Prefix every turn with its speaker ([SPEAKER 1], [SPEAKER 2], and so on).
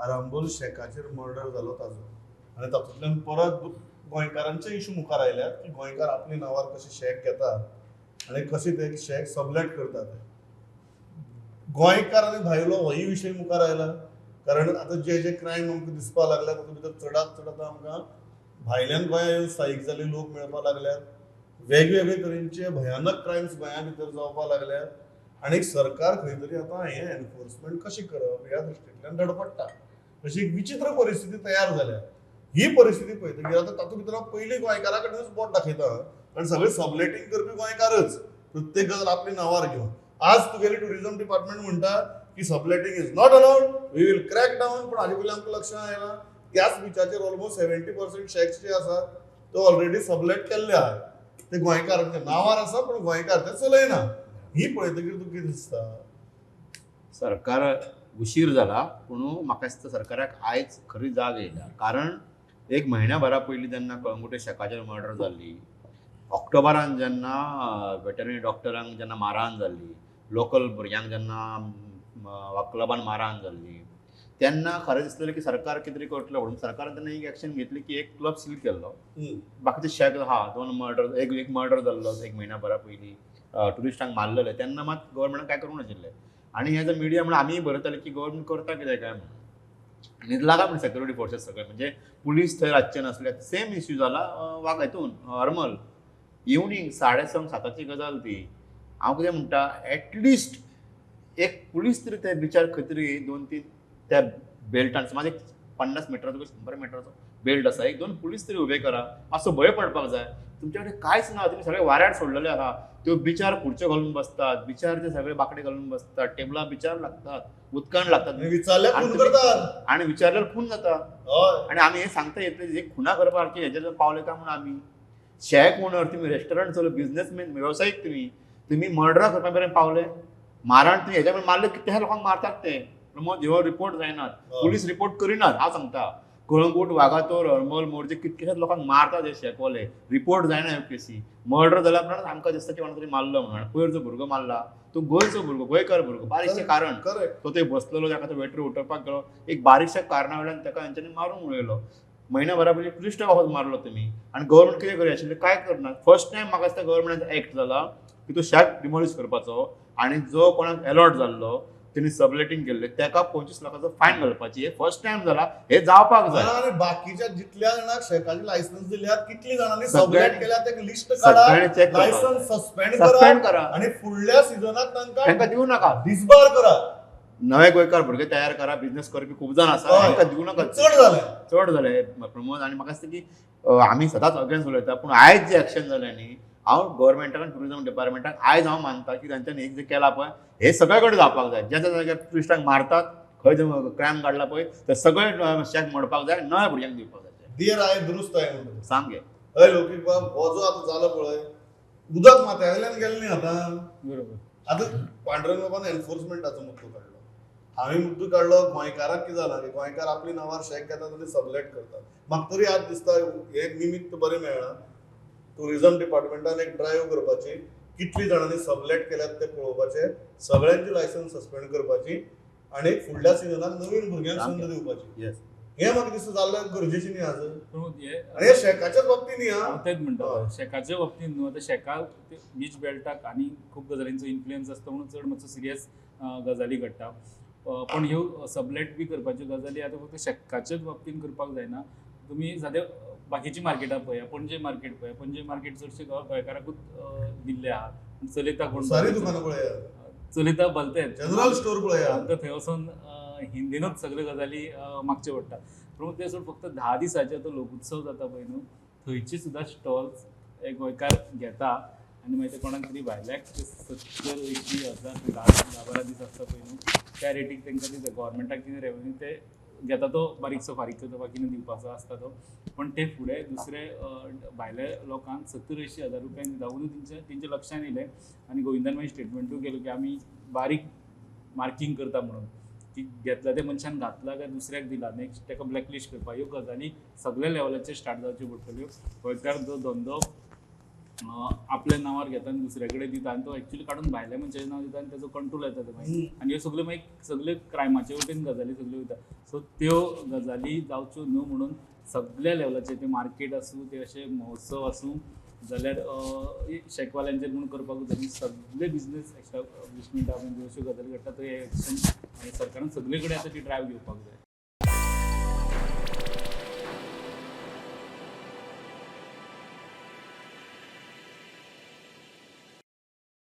[SPEAKER 1] Arambol शेकाचेर murder जालो ताजो आनी तातूंतल्यान परत गोंयकारांचे इशू मुखार आयल्यात की गोंयकार आपल्या नांवार कशे शेक घेतात आनी कशे ते शेक सबलेट करतात. गोंयकार आनी भायलो होय विशय मुखार आयला, कारण आतां जे जे क्रायम आमकां दिसपाक लागल्या तातूंत भितर चडांत चड आतां आमकां भायल्यान गोंया येवन स्थायीक जाल्ले लोक मेळपाक लागल्यात, वेगवेगळे तरेचे भयानक क्रायम्स गोंया भितर जावपाक लागल्यात आनी सरकार खंय तरी आतां हें एनफोर्समेंट कशें करप ह्या दृश्टींतल्यान धडपडटा. अशी एक विचित्र परिस्थिती तयार जाल्या. ही परिस्थिती पळयतकीर आतां तातूंत भितर हांव पयलीं गोंयकारा कडेनूच बोट दाखयता, कारण सगळे सबलेटींग करपी गोंयकारच, प्रत्येक गजाल आपली नांवार घेवन. आज तुगेली ट्युरिझम डिपार्टमेंट म्हणटा की subletting is not allowed, we will crack down. पूण हाजे पयलीं आमकां लक्षां आयलां त्याच बिचाचेर ऑलमोस्ट 70% शॅक्स जे आसा ते ऑलरेडी सबलेट केल्ले आहा, ते गोंयकारांच्या नांवार आसा पूण गोंयकार ते चलयना. ही पळयतकीर तुका कितें दिसता?
[SPEAKER 2] सरकार उशीर जाला, पूण म्हाका दिसता सरकाराक आयज खरी जाग येयल्या. कारण एक म्हयन्या भरा पयलीं जेन्ना कळंगूटे शेकाचेर मर्डर जाल्ली, ऑक्टोबरान जेन्ना वेटरनरी डॉक्टरांक जेन्ना मारहाण जाल्ली, लोकल भुरग्यांक जेन्ना क्लबान मारहाण जाल्ली, तेन्ना खरें दिसलें की सरकार कितें तरी करतलो म्हणून. सरकारान तेन्ना एक एक्शन घेतली की एक क्लब सील केल्लो, बाकीचे शेक आहा दोन मर्डर, एक मर्डर जाल्लो एक म्हयन्या भरा पयलीं, ट्युरिस्टांक मारलेले, तेन्ना मात गव्हर्मेंटान कांय करूंक नाशिल्लें. आनी एज अ मिडिया म्हणून आमीय बरयताले की गव्हर्मेंट करता कितें काय म्हणून, न्हिदला म्हण सेक्युरिटी फोर्सेस सगळे, म्हणजे पुलीस थंय रातचे नासले. सेम इश्यू जाला वाग हितून हरमल, इवनींग 6:30 7 गजाल ती. हांव कितें म्हणटा, एटलिस्ट एक पुलीस तरी त्या बिचार खंय तरी 2-3 त्या बेल्टान, समज एक 50 मिटराचो 100 मिटराचो बेल्ट आसा, 1-2 पुलीस तरी उबे करा, मातसो भंय पडपाक जाय. तुमच्या कडेन कांयच ना, तुमी सगळे वाऱ्यार सोडलेले आहा. त्यो बिचार खुर्च्यो घालून बसतात, बिचार ते सगळे बाकडे घालून बसतात, टेबलां बिचार लागतात, उदकान लागतात, आणि विचारल्यार खून जाता. आणि आमी हे सांगता येतले जे खुना करपाक हेजेर पावले काय म्हणून. आमी शॅक ओनर, तुमी रेस्टॉरंट चलो, बिझनेसमॅन, वेवसायीक, तुमी मर्डरां करपा मेरेन पावले, मारण तुमी हेज्या मेरेन मारले, कितल्या लोकांक मारतात ते. प्रमोद, ह्यो रिपोर्ट जायनात, पुलीस रिपोर्ट करिनात. हांव सांगता, कळंगूट, वागातोर, हरमल, मोरजे कितकेशेच लोकांक मारतात हे शेकवाले, रिपोर्ट जायना ह्यो केसी. मर्डर जाल्या उपरांत आमकां दिसता की कोणा तरी मारलो म्हणून. पयर जो भुरगो मारला तो गोंयचो भुरगो, गोंयकार भुरगो, बारीकशें कारण, तो थंय बसलेलो, ताका तो वेटर उठोवपाक गेलो, एक बारीकश्या कारणा वयल्यान ताका हेंच्यांनी मारून उडयलो. म्हयन्या भरा पयलीं टुरिस्टाक वचून मारलो तुमी. आनी गव्हर्मेंट कितें करी आशिल्लें, कांय करना. फर्स्ट टायम म्हाका दिसता गव्हर्मेंटाचो एक्ट जाला की तो शॅक डिमोलिश करपाचो आनी जो कोणाक एलॉट जाल्लो तेणी सबलेटींग केल्ले ताका 25 लाखाचो फायन घालपाची. हे फर्स्ट टायम जाला, हे जावपाक जाय.
[SPEAKER 1] आनी बाकीच्या जितल्या जाणांक शेकाची लायसन्स दिल्यात कितली जाणांनी सबलेट केल्या ते लिस्ट काडा, लायसन्स सस्पेंड करा आनी फुडल्या सिजनाक
[SPEAKER 2] तांकां दिवं नाका,
[SPEAKER 1] डिसबार करा.
[SPEAKER 2] नवे गोंयकार भुरगे तयार करा, बिझनेस करपी खूब जाण आसा, तांकां दिवं नाका.
[SPEAKER 1] चड जालें,
[SPEAKER 2] चड जालें प्रमोद. आनी म्हाका दिसता की आमी सदांच अगेन्स्ट उलयता, पूण आयज जे एक्शन जालें न्ही, हांव गव्हर्मेंटाक आनी ट्युरिजम डिपार्टमेंटाक आयज हांव मानता की तांच्यांनी एक जे केलां पळय हे सगळे कडेन जावपाक जाय. ज्या ज्या जाग्यार ट्युरिस्टांक मारतात, खंय जे क्रायम काडला पळय ते सगळे शॅक मोडपाक जाय, नव्या भुरग्यांक दिवपाक जाय.
[SPEAKER 1] देर आहे दुरुस्त आहे म्हणटा
[SPEAKER 2] सामकें.
[SPEAKER 1] हय लोकीक बाब, हो जो आतां जालो पळय उदक माथ्या वयल्यान गेलें न्ही आतां.
[SPEAKER 3] बरोबर.
[SPEAKER 1] आतां पांडुरंग बाबान एनफोर्समेंटाचो मुद्दो काडलो, हांवें मुद्दो काडलो गोंयकाराक कितें जालां की गोंयकार आपली नांवार शॅक घेतात आनी सबलेट करतात. म्हाका तरी आज दिसता हें निमित्त बरें मेळ्ळां टुरिझम डिपार्टमेंटान एक ड्रायव्ह करपाची, कितली जाणांनी सबलेट केल्यात ते पळोवपाचे, सगळ्यांची लायसन्स सस्पेंड करपाची आनी फुडल्या सिजनाक नवीन भुरग्यांक संद दिवपाची. हें म्हाका दिसता जाल्लें गरजेचें न्ही आज. आनी हे शेकाच्याच बाबतींत न्ही.
[SPEAKER 3] हांव तेंच म्हणटा, शेकाच्या बाबतींत न्हू. आतां शेका बीच बेल्टाक आनी खूब गजालींचो इन्फ्लुयन्स आसता म्हणून चड मातसो सिरियस गजाली घडटा. पण ह्यो सबलेट बी करपाच्यो गजाली आतां फक्त शेकाच्याच बाबतींत करपाक जायना. तुमी सादें बाकीची मार्केटां पळया, पणजे मार्केट पळया, पणजे मार्केट चडशे गोंयकाराकूच दिल्ले आहा, चलयता कोण, चलयता भलतेच,
[SPEAKER 1] जनरल स्टोर पळया,
[SPEAKER 3] आमकां थंय वचून हिंदीनूच सगळ्यो गजाली मागच्यो पडटा. पूण ते सोड, फक्त 10 दिसांचे तो लोकोत्सव जाता पळय न्हू, थंयचे सुद्दां स्टॉल्स एक गोंयकार घेता आनी मागीर ते कोणाक तरी भायल्याक 70-80 हजार 10-12 दीस आसता पळय न्हू, त्या रेटीक तांकां दिता. गव्हर्मेंटाक कितें रेवेन्यू ते घेता तो बारीकसो फारीक करता, बाकीन दिवपाचो आसता तो. पण ते फुडें दुसरे भायल्या लोकांक 70-80 हजार रुपयांक दिता. अंदू तेंच्या लक्षान येयलें आनी गोविंदान मागीर स्टेटमेंटूय केलो की आमी बारीक मार्कींग करता म्हणून, की घेतला ते मनशान घातला काय दुसऱ्याक दिला, नेक्स्ट ताका ब्लॅकलिस्ट करपाक. ह्यो गजाली सगळ्या लेवलाचेर स्टार्ट जावच्यो पडटल्यो. गोंयकार जो धंदो आपल्या नांवार घेता आनी दुसऱ्या कडेन दिता आनी तो एक्चुली काडून भायल्या मनशाच्या नांव दिता आनी तेजो कंट्रोल येता ते मागीर. आनी ह्यो सगल्यो मागीर सगल्यो क्रायमाचे वटेन गजाली सगल्यो वयता. सो त्यो गजाली जावच्यो न्हू म्हणून सगल्या लेवलाचेर, ते मार्केट आसूं, ते अशे महोत्सव आसूं, जाल्यार शेकवाल्यांचेर म्हूण करपाक जाय, सगळे बिजनेस एस्टाब्लिशमेंटा अश्यो गजाली घडटा थंय एक्शन सरकारान सगळे कडेन आतां ती ड्रायव घेवपाक जाय.